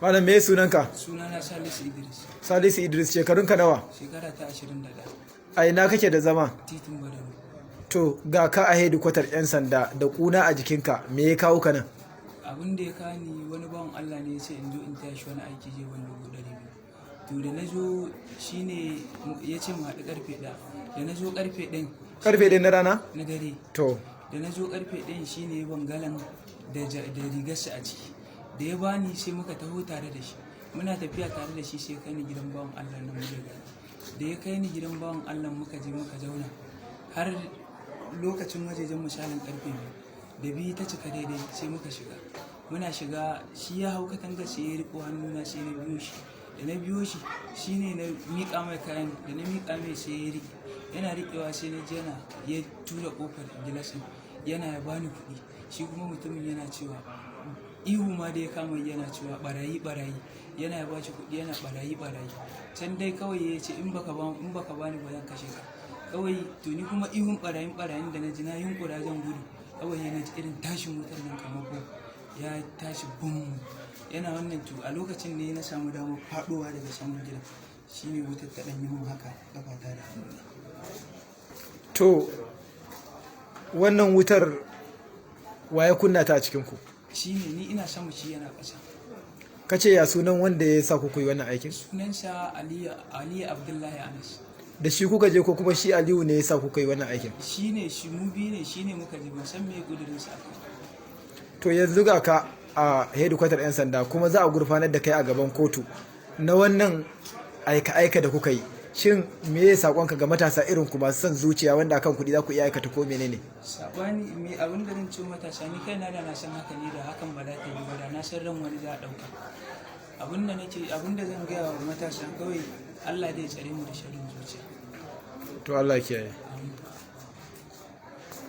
Malam, me sunanka? Sunana Salisu Idris. Salisu Idris, shekarunka nawa? Shekara ta 21. A ina kake da zama? Titin Badaro. To, ga ka a hedikwatar 'yan sanda da kuna a jikinka, me ya kawo ka nan? Abin da ya kawo ni, wani bawan Allah ne ya ce in zo in taya shi wani aiki, zai ban 200,000. To, da na zo shine ya ce mu haɗu karfe 1. Da na zo karfe 1. Karfe 1 na rana? Na dare. To. Da na zo karfe 1 shine ya ban galan da rigarsa a ciki. Da ya bani, sai muka taho tare da shi. Muna tafiya tare da shi, sai ya kai ni gidan bawan Allah nan muka gani. Da ya kai ni gidan bawan Allah, muka je muka zauna har lokacin wajejen misalin karfe 2. Da 2 ta cika daidai sai muka shiga. Muna shiga, shi ya hau katanga, sai ya riko hannuna, sai na biyo shi. Da na biyo shi, shine na miƙa mai kayan. Da na miƙa mai, sai ya riƙe. Yana riƙewa, sai na ji yana ya tura ƙofar gilas ɗin, yana ya bani kuɗi. Shi kuma mutumin yana cewa, ihu ma da ya kama, yana cewa barayi, barayi. Yana ya bashi kuɗi, yana barayi, barayi. Can dai kawai ya ce in baka bani ba, zan kashe ka kawai. To, ni kuma ihun barayin, barayin da na ji, na yunkura zan gudu. Kawai yana ji irin tashin wutar nan kamar bom ya tashi, bum, yana wannan. To, a lokacin ne na samu damar faɗowa daga saman gidan, shine wutar ta ɗan yi mun haka kafata da hannuna. To, wannan wutar waye kunna ta a cikinku? Shine ni ina sama, shi yana ƙasa. Ka ce ya sunan wanda ya sa ku yi wannan aikin? Sunansa Aliyu, Aliyu Abdullahi Anas. Da shi kuka je ko kuma shi Aliyu ne ya sa kuka yi wannan aikin? Shi ne, shi mu biyu ne. Shi ne muka je, ban san me kudurinsa a kai. To, yanzu ga ka a hedikwatar 'yan sanda, kuma za a gurfanar da kai a gaban kotu na wannan aika-aika da kuka yi. Shin me ya sakonka ga matasa irin ku masu son zuciya, wanda akan kuɗi za ku iya aikata ko menene? Sabani me, abin da zan ce matasa, ni kaina da na san haka ne, da hakan ba za ta yi ba. Da na san ran wani za a ɗauka. Abin da zan gaya wa matasa kawai, Allah zai tsare mu da sharrin zuciya. To, Allah ya kiyaye.